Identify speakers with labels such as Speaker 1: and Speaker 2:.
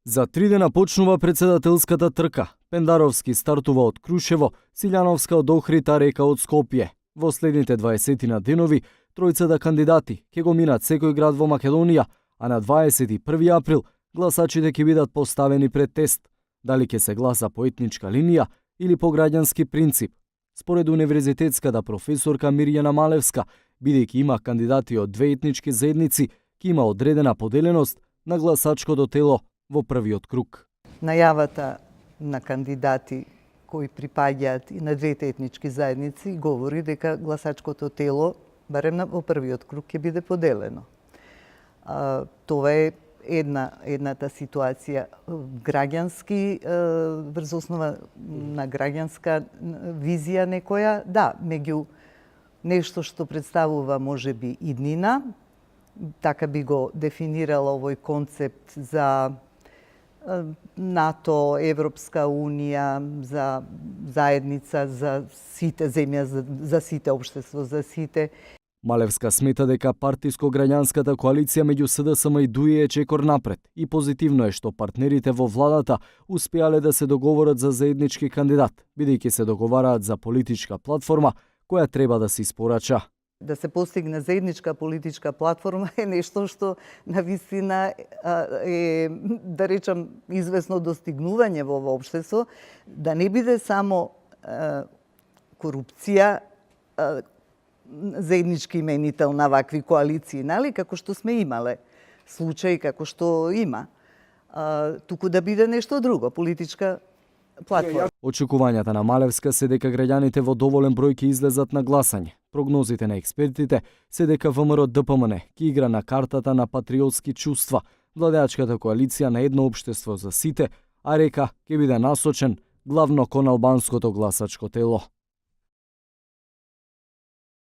Speaker 1: За 3 дена почнува председателската трка. Пендаровски стартува од Крушево, Силјановска од Охрид, а Река од Скопје. Во следните 20 на денови, тројцата кандидати ќе го минат секој град во Македонија, а на 21 април гласачите ќе бидат поставени пред тест. Дали ќе се гласа по етничка линија или по граѓански принцип. Според универзитетската професорка Мирјана Малевска, бидејќи има кандидати од две етнички заедници, ќе има одредена поделеност на гласачкото тело во првиот круг.
Speaker 2: Најавата на кандидати кои припаѓаат и на двете етнички заедници говори дека гласачкото тело, барем во првиот круг, ќе биде поделено. Това е едната ситуација. Граѓански, врз основа на граѓанска визија некоја, да, меѓу нешто што представува можеби иднина, така би го дефинирала овој концепт за НАТО, Европска унија, за заедница, за сите земја, за сите општество, за сите.
Speaker 1: Малевска смета дека партиско-граѓанската коалиција меѓу СДСМ и ДУИ е чекор напред и позитивно е што партнерите во владата успеале да се договорат за заеднички кандидат, бидејќи се договараат за политичка платформа која треба да се испорача.
Speaker 2: Да се постигне заедничка политичка платформа е нешто што навистина е, да речам, известно достигнување во ова општество, да не биде само корупција заеднички именител на вакви коалиции, нали, како што сме имале случаи, како што има, туку да биде нешто друго, политичка платформа.
Speaker 1: Очекувањата на Малевска се дека граѓаните во доволен број ќе излезат на гласање. Прогнозите на експертите се дека ВМРО ДПМН ќе игра на картата на патриотски чувства, владеачката коалиција на едно општество за сите, а Река ќе биде насочен главно кон албанското гласачко тело.